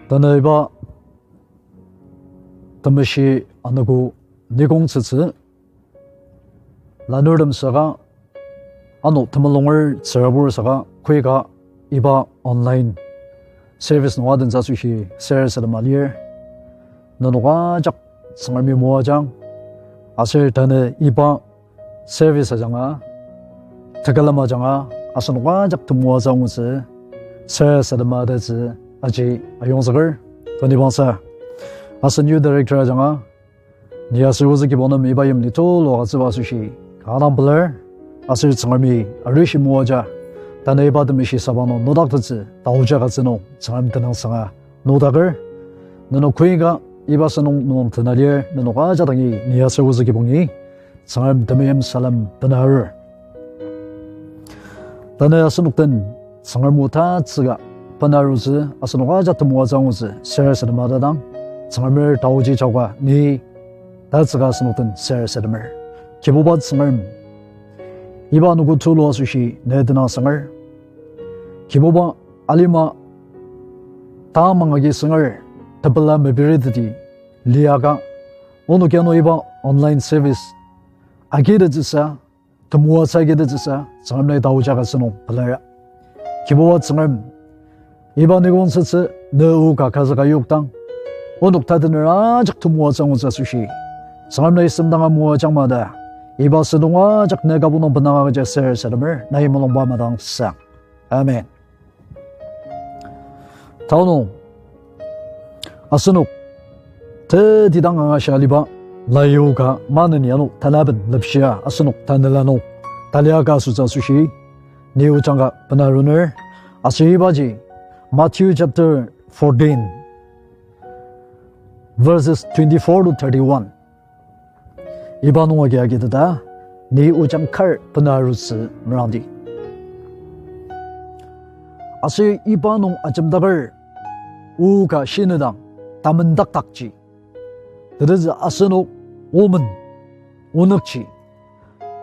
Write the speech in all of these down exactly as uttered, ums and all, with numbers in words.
Tanü iba temeshi anogo nikong tsütsü lanurtem saka ano temulunger tsürabur saka koika iba online service nung adentsü asoshi sarasadema lir. Nenok ajak Tsüngremi moajang, aser tanü iba service ajanga, tekülem ajanga, asenok ajak temoatsü angutsü, sarasadema tatsü aji ayongzüker. Tanü bangsa, asen youth director ajanga, ni aser ozü kibong nem iba yimli tulu agütsüba asoshi kanga dang pelar, aser Tsüngremi arishi moaja, tanü iba temeshi sabang nung nodaktettsü taoji agütsü nung Tsüngrem tenüngsanga nodaker. Nenok koika iba sentong nung tena lir, nenok ajak dangi ni aser ozü kibongi Tsüngrem temeim salem bena arur. Tanü asenok den Tsüngrem o tatsüka bena arutsü, asenok ajak temoatsü angutsü sarasadema tadang, Tsüngremer taoji jaoka ni tatsüka asenok den sarasademer. Kibuba Tsüngrem, iba anogo tulu asoshi ne tenüngsanger. Kibuba, alima tamang agi sünger, tepela mepireteti liaka, onoki ano iba online service agitettsüsa, temoatsü agitettsüsa Tsüngrem nai taoji agütsü nung pelar. Kibuba Tsüngrem, iba nikong tsütsü ne o ka kazüka yokdang, onok tatener ajak temoatsü angutsü asoshi Tsüngrem nai semdanga moajang ma ta, iba sentong ajak ne kübok nung benanga agüja sarasademer, nai mulungba madangsang. Amen. Tanü, asenok tetidang angashia aliba, layoka maneni ano tanaben lepshia asenok tanela nung talia ka asütsü asoshi, ni ojang ka bena aruner, aser ibaji Matthew chapter fourteen, verses twenty-four to thirty-one. Iba nung agi agiteta, ni ojang kar bena arutsü merangdi. Aser iba nung ajemdaker, o ka shinedang tamendakdakji, tetezü asenok omen onükji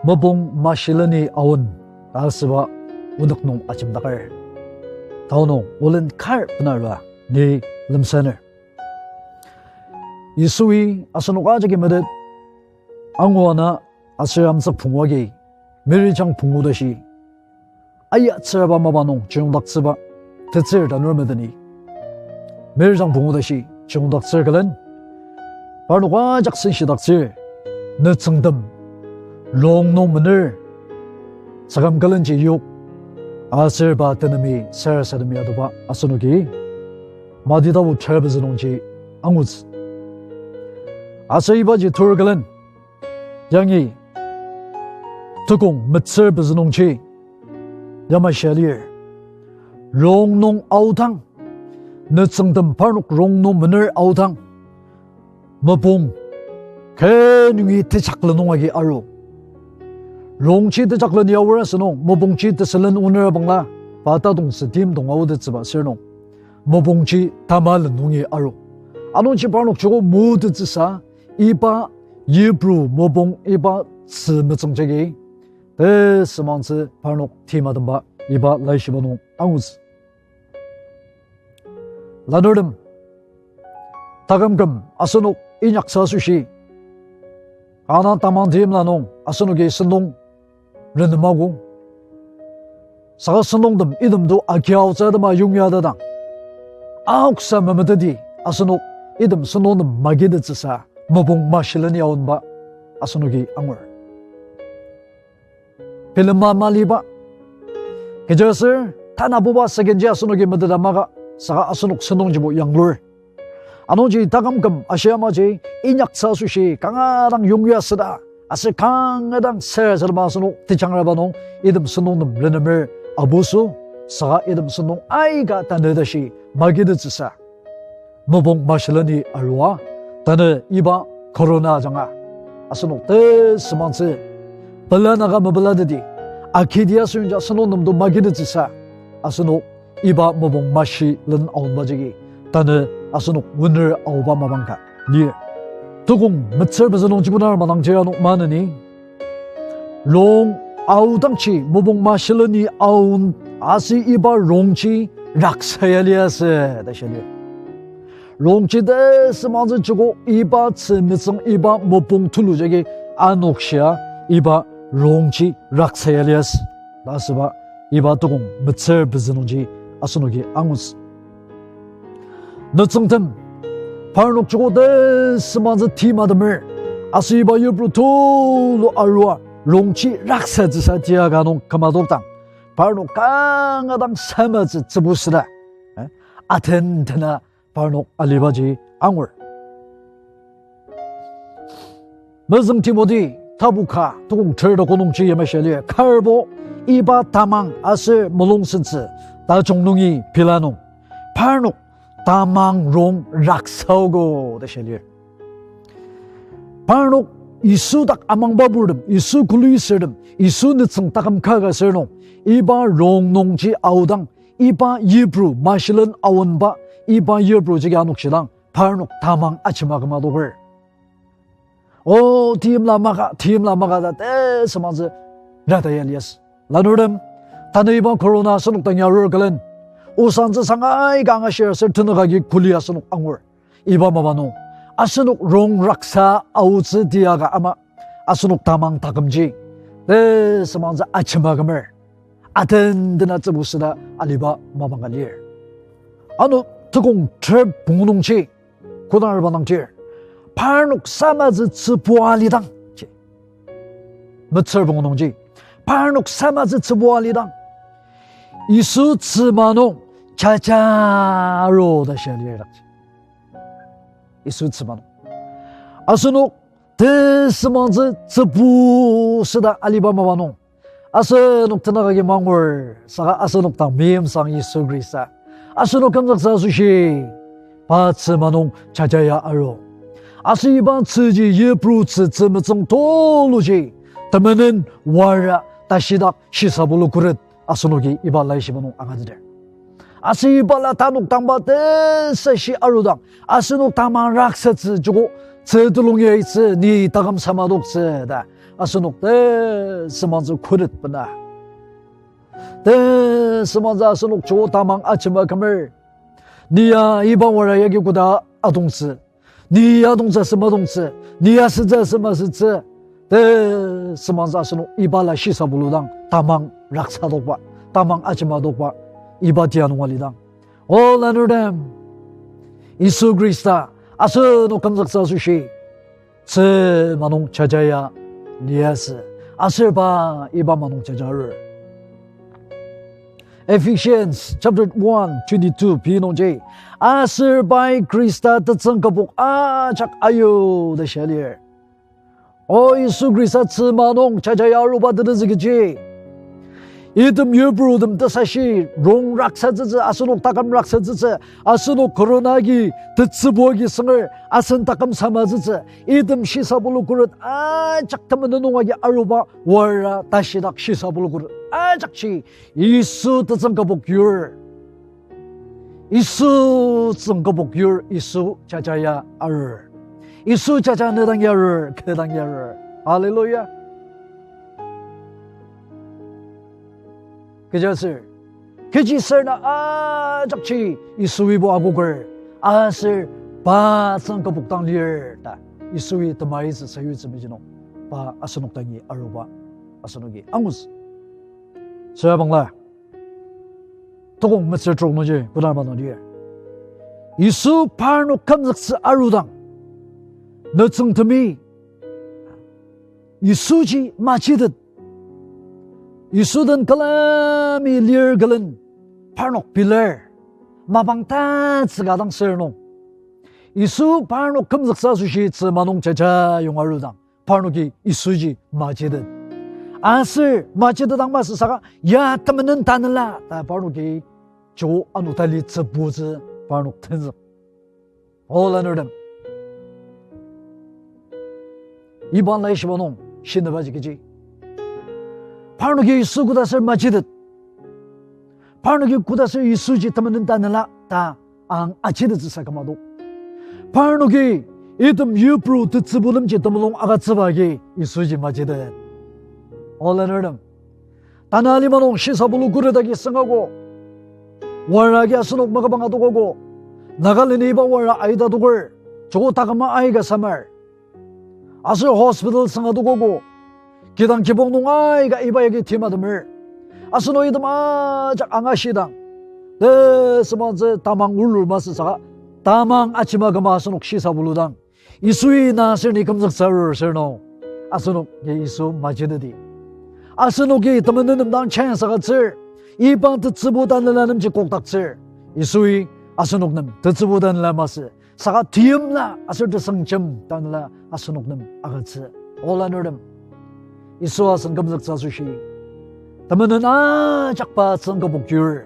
mopung mashileni aon ta asüba onük nung ajemdaker. Tanü, olen kar bena arua ni lemsaner. Yisui asenok ajaki metet angu ana aser amtsük pungu agi, mirijang pungu tashi ayatsüraba mapa nung chiyongdaktsüba tetsür tanur meteni. Mirijang pungu tashi chiyongdaktsür külen, parnok ajak senshidaktsür, nütsüngtem long nung mener, tsükam külenji yok, aser pa tenemi sarasademi adoba asenoki Mati tapu ter pezü nungji angutsü. Aser ibaji tur külen, yangi tukong metsür pezü nungji yamai shia lir. Long nung aodang, nütsüngtem parnok long nung mener aodang, mopung kü nungi tejaklen nung agi aru. Longji tejaklen ya aor asünung, mopungji tesülen oner bangla, pa tatongtsü timtong aotettsüba sür nung, mopungji tamalen nungi aru. Anungji parnok joko motettsüsa, iba Hebrew mopung iba tzü metsüngjagi tesümangtsü parnok timatemba iba laishiba nung angutsü. Lanurtem, taküm küm asenok inyaktsü asoshi, kanga tamang teimla nung asenoki sentong renemago. Saka sentongtem itemto akiaotsü atema yongya tadang, aoksa memeteti asenok item sentongtem magitettsüsa mopung mashileni aonba asenoki angur. Bilema maliba, kechiaser tanabuba secondji asenoki meteta maka, saka asenok sentongjibo yanglur. Anungji taküm küm ashi yamaji inyaktsü asoshi kanga dang yongya süda, aser kanga dang sarasadema asenok tejangraba nung item sentongtem renemer abuso, saka item sentong aika tanü tashi magitettsüsa mopung mashileni arua. Tanü iba corona ajanga asenok tesümangtsü, pela naka mepelateti, akidi asünja sentongtemto magitettsüsa asenok iba mopung mashilen aonba jagi tanü asenok winer aoba mapang ka lir. Tukong metsür pezü nungji bena madangji ano maneni, long aodangji mopung mashileni aon, aser iba longji raksaya liasü ta shia lir. rongji tesümangtsü joko iba tzü metsüng iba mopung tulu jagi anokshia iba rongji raksaya liasü. Ta asüba iba tokong metsür pezü nungji asenoki angutsü. Nütsüngtem, parnok joko tesümangtsü timatemer, aser iba yipru tulu arua rongji raksatsüsa tiaka nung kümadokdang, parnok kanga dang samatsü tsübu süda, eh, atendena parnok alibaji angur. Mezüng Timoti tapu ka tokong ter toko nungji yamai shia lir, karbo iba tamang aser mulung sentsü tajung nungi pila nung, parnok tamang rong raksaogo ta shia lir. Parnok Yisu dak amangba purtem, Yisu kuluisürtem, Yisu nütsüng taküm kaka sür nung, iba rong nungji aodang, iba yipru mashilen aonba, iba yipru jagi anokshidang, parnok tamang ajema küma adoker. O, timla maka, timla maka ta tesümangtsü rata ya liasü. Lanurtem, tanü iba corona asenok dang arur külen, osangtsü sangai ka angashir aser tenük agi kuli asenok angur. Iba mapa nung, asenok rong raksa aotsü tiaka ama, asenok tamang takümji tesümangtsü ajema kümer, atendena tsübu süda aliba mapang ka lir. Ano tokong ter pungu nungji kodang arba nangtir, parnok samatsü tsübua lidang ji, metsür pungu nungji, parnok samatsü tsübua lidang, Yisu tzüma nung jaja aru ta shia lir dakji. Yisu tzüma nung, asenok tesümangtsü tsübu süda aliba mapa nung, asenok tenük agi mangur, saka asenok dang meimsang Yisu Khrista asenok kümzüktsü asoshi, pa tzüma nung jaja ya aru. Aser iba tzüji yipru tzü, tzü metsüng tuluji temenen wara tashidak shisabulu khuret asenoki iba laishiba nung angateter. Aser ibala tanok dangba tesashi arudang, asenok tamang raksatsü joko, tzü telung yaitsü, ni taküm samadoktsü ta asenok tesümangtsü khuret bena, tesümangtsü asenok joko tamang ajema kümer. Ni ya iba wara yagi koda adongtsü, ni ya adongtsü asü madongtsü, ni ya asütsü asü masütsü, tesümangtsü asenok ibala shisabulu dang tamang raksadokba, tamang ajemadokba, iba tia nung alidang, o lanurtem, Yisu Khrista asenok kümzüktsü asoshi tzüma nung jaja ya liasü, aser pa iba ma nung jaja arur. Ephesians chapter one twenty-two pei nungji, aser pai Khrista tetsüng kübok ajak ayu ta shia lir. O Yisu Khrista tzüma nung jaja ya aruba tetezü kechi, item yiprutem tesashi rong raksatsütsü, asenok taküm raksatsütsü, asenok corona agi tetsübu agi sünger asen taküm samatsütsü, item shisabulu khuret ajak temenen nung agi aruba wara tashidak shisabulu khuret ajakji Yisu tetsüng kübok yur. Yisu tsüng kübok yur, Yisu jaja ya arur. Yisu jaja ne dang ya arur, kü dang ya arur. Hallelujah. Kechiaser, kechiaser na ajakji Yisuibo akoker, aser pa tsüng kübok dang lir ta Yisui temaitsü sayutsü meji nung, pa asenok dangi aruba asenoki angutsü. Süra bangla, tokong metsür trok nungji kodang arba nung lir, Yisu parnok kümzüktsü arudang, nütsüngtemi Yisuji majitet, Yisu den külemi lir külen parnok pilar, mapang tatsüka dang sür nung, Yisu parnok kümzüktsü asoshi tzüma nung jaja yonga arudang, parnoki Yisuji majitet. Aser majitet dang masü saka ya temenen tanela ta parnoki jo ano tali tsübutsü parnok tenzük. O lanurtem, iba laishiba nung shinübaji kechi, parnoki Yisu kodaser majitet, parnoki kodaser Yisuji temenen tanela ta ang ajitettsüsa kümadok. Parnoki item yipru tetsübutemji temulung agütsüba agi Yisuji majitet. O lanurtem, tanü alima nung shisabulu khuret agi süngago, wara agi asenok makübang adokogo, Nagaland-i iba wara aita doker, joko taküma aika samar. Aser hospital sünga dokogo, kidang kibong nung aika iba yagi timtemer. Asenok item ajak angashidang, tesüngmangtsü tamang ulur masü saka, tamang ajima küma asenok shisa buludang, Yisui na aser ni kümzüktsü arur sür nung, asenok ya Yisu majidedi. Asenoki temenen nem dang chance agütsür, iba tetsübu tanela nemji kokdaktsür. Yisui asenok nem tetsübu tanela masü, saka teimla aser tesüngjem tanela asenok nem agütsü. O lanurtem, Yisu asen kümzüktsü asoshi, temenen ajak pa tsüng kübok yur,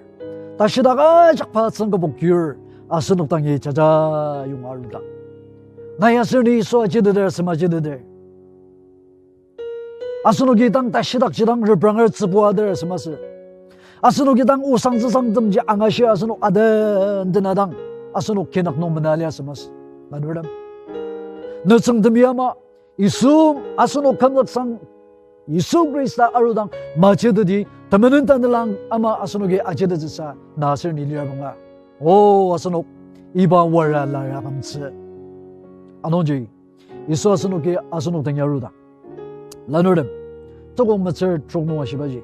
tashidak ajak pa tsüng kübok yur, asenok dangi jaja yonga arudang, nai aser ni Yisu ajiteter asem ajiteter, asenoki dang tashidakji dang repranger tsübu ater asem masü, asenoki dang osangtsüsangtemji angashi asenok aden tenadang, asenok kinak nung mena lia asem masü. Lanurtem, nütsüngtemi ama, Yisu, asenok kümzüksang, Yisu Khrista arudang majiteti, temenen tanelang ama asenoki ajitettsüsa na aser ni lir bangla, o asenok iba wara lara kümtsü. Anungji Yisu asenoki asenok den yarudang, lanurtem, Tukong metsür trok nung ashibaji,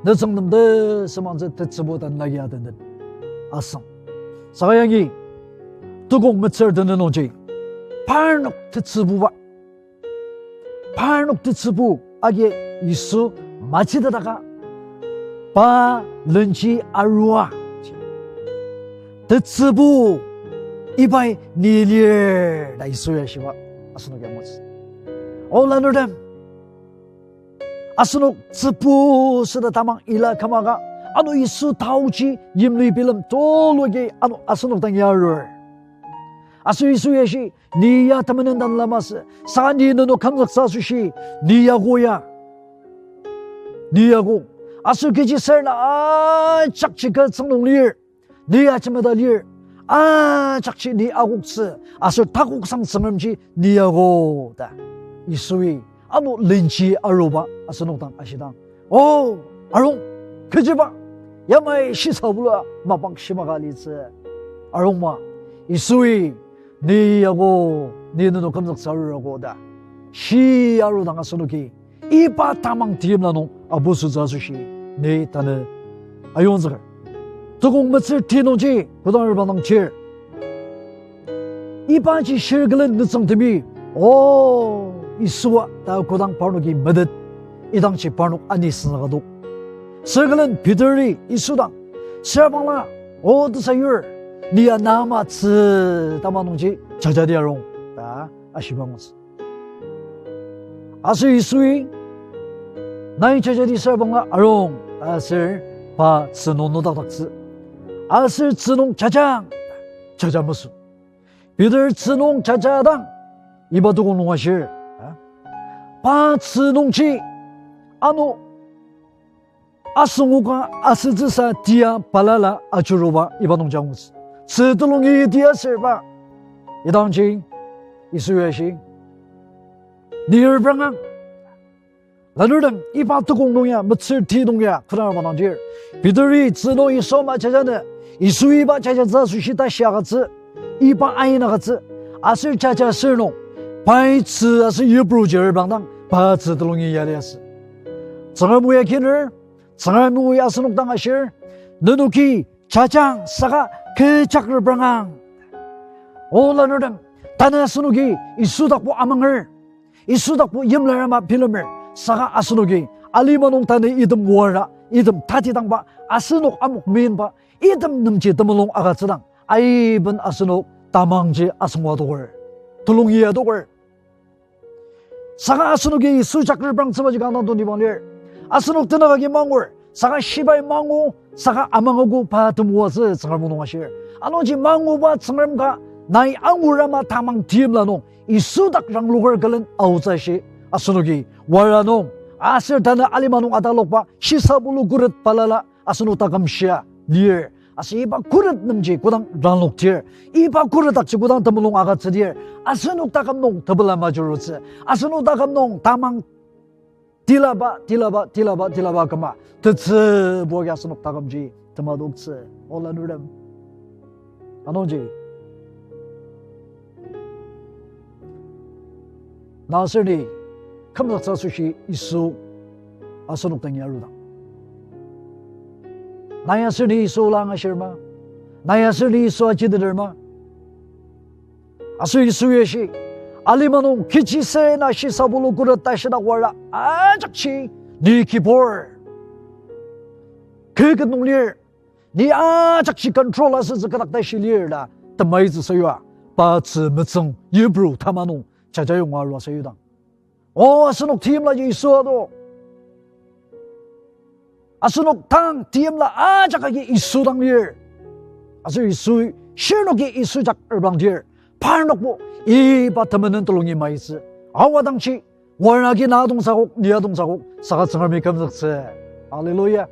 nütsüngtem tesüngmangtsü tetsübu tanelagi atenden asang. Saka yangi Tukong metsür tenen nungji, parnok tetsübuba, parnok tetsübu agi Yisu majitetaka, pa lenji arua, tetsübu ibai ni lir ta Yisu ya shiba asenoki angutsü. O lanurtem, asenok tsübu süda tamang ila kümaka, ano Yisu taoji yimli bilem tulugi ano asenok dang yarur. Aser Yisu ya shi, ni ya temenen tanela masü, saka ni nenok kümzüktsü asoshi, ni yako ya, ni yako. Aser kechi ser na ajakji kü tsüngnung lir, ni ajemeta lir, ajakji ni akoktsü, aser takoksang Tsüngremji ni yako ta Yisui ano lenji aruba asenok dang ashidang, o, arung, kechiba, yamai shisa bulua mapang shimaka litsü. Arungma, Yisui, ni yako, ni nenok kümzüktsü arurako ta shi arudang asenoki iba tamang teimla nung aputsütsü asoshi ni tanü ayongzüker. Tukong metsür ti nungji kodang reprangdang chir, ibaji shir külen nütsüngtemi, o, Yisua ta kodang parnoki metet, idangji parnok ani senzüka tok. Sür külen Peteri Yisu dang, süra bangla, o tesayur, ni ya na ama tzü tama nungji jajadi arung ta ashiba angutsü. Aser Yisui, nai jajadi süra bangla arung, aser pa tzü nung nüdakdaktsü. Aser tzü nung jajang, jaja masü. Peter tzü nung jajadang, iba tukong nung ashir, pa tzü nungji ano asüngoka asütsüsa tia balala ajuruba iba nungji angutsü. Tzü telungi tia sürba. Idangji Yisu ya shi, ni reprangang. Lanurtem, iba tukong nung ya, metsür ti nung ya kodang reprangdir, Peteri tzü nung Yisu ama jajanü, Yisu iba jajatsü asoshi tashi agütsü, iba ain agütsü, aser jaja sür nung, pai tzü aser yipruji reprangdang pa tzü telungi yaliasü. Tsüngrem o ya kiner, Tsüngrem o ya asenok dang ashir, nenoki jajang saka kechak reprangang. O lanurtem, tanü asenoki Yisu dakbo amanger, Yisu dakbo yimlar ama bilemer, saka asenoki alima nung tanü item wara, item tatidangba, asenok amok meinba, item nemji temulung agütsüdang, aiben asenok tamangji asüngwa adoker, telungi adoker. Saka asenoki Yisu jak reprangtsübaji kanga dang toni bang lir. Asenok tenük agi mangur, saka shibai mangu, saka amangogo pa temoatsü Tsüngrem o nung ashir. Anungji manguba Tsüngrem ka nai angur ama tamang teimla nung Yisu dak rangloker külen aotsü shi, asenoki wara nung aser tanü alima nung atalokba shisa bulu khuret balala asenok taküm shia lir. Aser iba khuret nemji kodang rangloktir, iba khuret dakji kodang temulung agütsüdir, asenok taküm nung tepela majurutsü, asenok taküm nung tamang tilaba, tilaba, tilaba, tilaba küma tetsübu agi asenok takümji temadoktsü. O lanurtem, Anungji, na aser ni kümzüktsü asoshi Yisu asenok dangi arudang, nai aser ni Yisu la angashir ma? Nai aser ni Yisu ajiteter ma? Aser Yisu yashi, alima nung kechi sena shisabulu khuret tashidak wara ajakji ni kibur. Kü ket nung lir, ni ajakji control asütsü kü dak tashi lir ta temaitsü sayua, pa tzü metsüng Hebrew tama nung jajayonga arua sayudang, o asenok teimlaji Yisu ado. Asenok tang teimla ajak agi Yisu dang lir. Aser Yisu, shirnoki Yisu jak erbangdir, parnokbo iba temenen telungi maitsü. Aodangji, wara agi na adongtsü akok, ni adongtsü akok, saka Tsüngremi kümzüktsü. Hallelujah.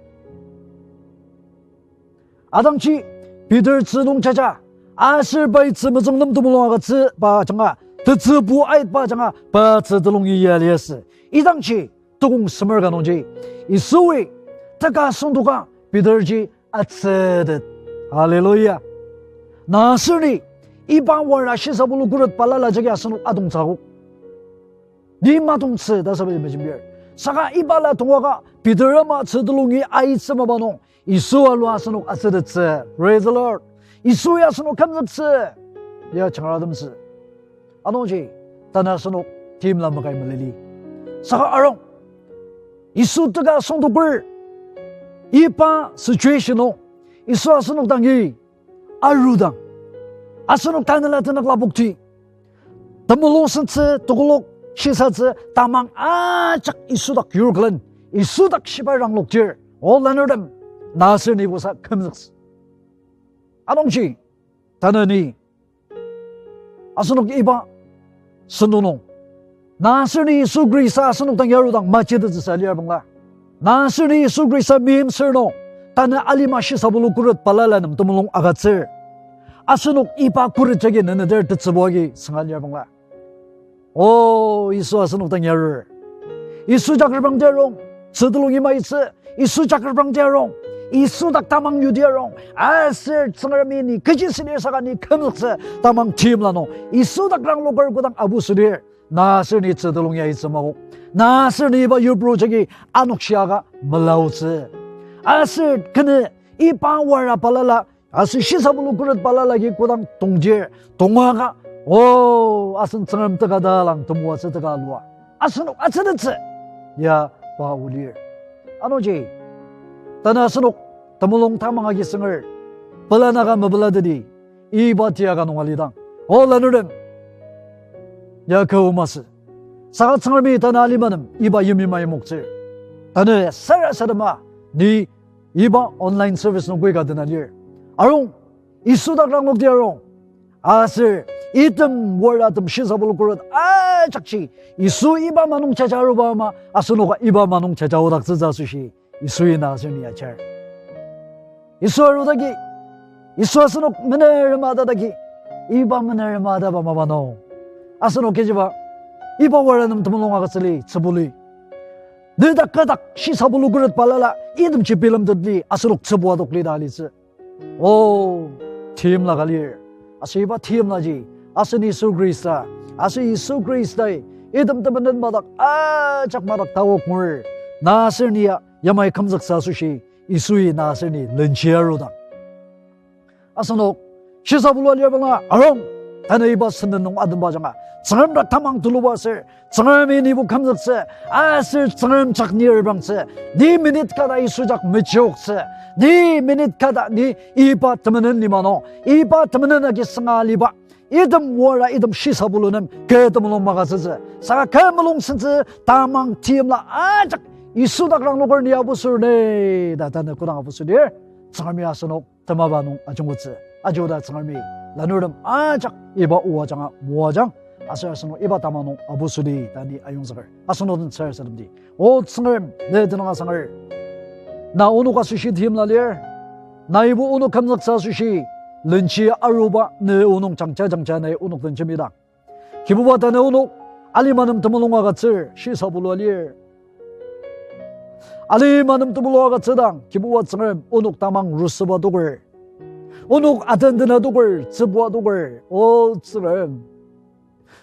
Adangji Peter tzü nung jaja, aser pai tzü mezüng nem temulung agütsü pa ajanga, tetsübu aitba ajanga pa tzü telungi ya liasü. Idangji tukong semer ka nungji Yisui teka süngdoka Peter ji atsütet. Hallelujah. Na aser ni iba wara shisabulu khuret balala jagi asenok adongtsü akok, ni madongtsü ta sabaji mejembir. Saka ibala tongaka Peter ama tzü telungi aitsü mapa nung Yisu alua asenok atsütettsü. Praise the Lord. Yisui asenok kümzüktsü, ya jangratemtsü. Anungji, tanü asenok teimla makai melili. Saka arung, Yisu teka süngdoker iba situation nung Yisu asenok dangi arudang, asenok tanela tenük lapokti, temulung sentsü, tekolak shisatsü, tamang ajak Yisu dak yur külen, Yisu dak shibai ranglokdir, o lanurtem, na aser nibo sa kümzüktsü. Anungji, tanü ni asenok iba sentong nung, na aser ni Yisu Khrista asenok dang yarudang majitettsüsa lir bangla, na aser ni Yisu Khrista meimsür nung, tanü alima shisabulu khuret balala nem temulung agütsür, asenok iba khuret jagi neneter tetsübu agi sünga lir bangla, o, Yisu asenok dang yarur. Yisu jakrepang tiarong, tzü telungi maitsü, Yisu jakrepang tiarong, Yisu dak tamang yu tiarong, aser Tsüngremi ni kechi südir saka ni kümzüktsü tamang teimla nung Yisu dak rangloker kodang abu südir, na aser ni tzü telungi aitsü makok, na aser ni iba yipru jagi anokshia ka melaotsü. Aser kenü iba wara balala aser shisabulu khuret balala agi kodang tongdir, tongaka, o, asen Tsüngrem teka talang temoatsü teka alua asenok atsütettsü, ya pa o lir. Anungji, tanü asenok temulung tamang agi sünger, pelanaka mepelateti, iba tiaka nung alidang, o lanurtem, ya kü masü. Saka Tsüngremi tanü alima nem iba yimli maimoktsür. Tanü sarasadema ni iba online service nung koika dena lir. Arung, Yisu dak ranglokdi arung. Aser item waratem shisabulu khuret ajakji Yisu iba manung jaja aruba ama asenoka iba manung jaja odaktsütsü asoshi Yisui na aser ni ajar. Yisu arudagi, Yisu asenok menerema atadagi, iba menerema ataba mapa nung, asenok kechiba iba wara nem temulung agütsüli, tsübuli, nedak kadak shisabulu khuret balala itemji bilemtetli asenok tsübu adokli ta alitsü. O, teimla ka lir. Aser iba teimlaji asen Yisu Khrista, aser Yisu Khristai item tepenen madak ajak madak taok ngur, na aser ni ya yamai kümzüktsü asoshi Yisui na aser ni lenji arudang, asenok shisabulua lir bangla arung, tanü iba senden nung adenba ajanga Tsüngrem dak tamang tuluba aser Tsüngremi nibo kümzüktsü, aser Tsüngrem jak ni erbangtsü. Ni minute kata Yisu jak mejoktsü, ni minute kata ni iba temenen lima nung, iba temenen agi sünga aliba item wara item shisabulu nem kü temulung magütsütsü. Saka kü mulung sentsü tamang teimla ajak Yisu dak rangloker ni abu sür ne ta tanü kodang abu südir, Tsüngremi asenok temaba nung ajungutsü. Ajuda Tsüngremi lanurtem ajak iba o ajanga moajang, aser asenok iba tamang nung abu südi ta ni ayongzüker. Asenok den sarasademdi. O Tsüngrem, ne tenüng asanger, na onok asoshi teimla lir. Naibo onok kümzüktsü asoshi lenji aruba ne onok jangja jangja nai onok den jembidang, Kibuba, tanü onok alima nem temulung agütsür, shisabulua lir. Alima nem temulung agütsüdang Kibuba Tsüngrem onok tamang rüsüba toker. Onok atendena toker, tsübua toker, O Tsüngrem.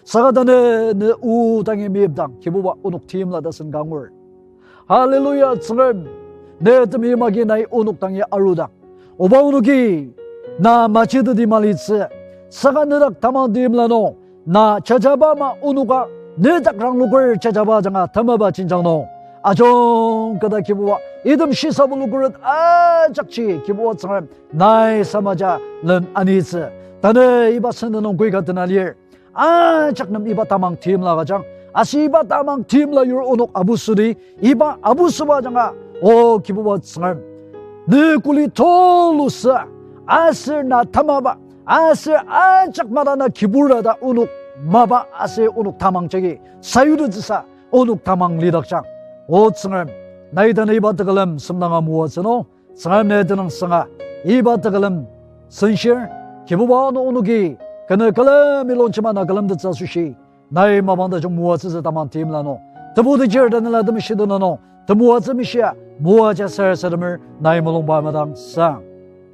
Saka tanü ne o dangi meyipdang, Kibuba onok timla ta sen ka angur. Hallelujah, Tsüngrem. Ne temeim agi nai onok dangi arudang, oba onoki na majiteti malitsü. Saka nedak tamang timla nung, na jajaba ama onoka nedak rangloker jajaba ajanga tamaba jenjang nung, ajungketa Kibuba, item shisabu lokeret ajakji Kibuba Tsüngrem, nai samaja len anitsü. Tanü iba sentong nung koika tena lir. Ajak nem iba tamang timla agüjang. Aser iba tamang timla yur onok abusudi, iba abusuba ajanga, O Kibuba Tsüngrem, ne kuli tulu sü, aser na tamaba, aser ajak mada na kibur ta onok mapa aser onok tamang jagi sayutettsüsa onok tamang lidakjang. O Tsüngrem, nai tanü iba tekülem semdanga moatsü nung, Tsüngrem ne tenüngsanga, iba tekülem senshir, Kibuba ano onoki, kene külemi longjema na külemtettsü asoshi, nai mapang tajung moatsütsü tamang timla nung, tebu tejir tanela temeshi tena nung, temoatsü meshia, moaja sarasademer, nai mulungba madang sang.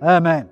Amen.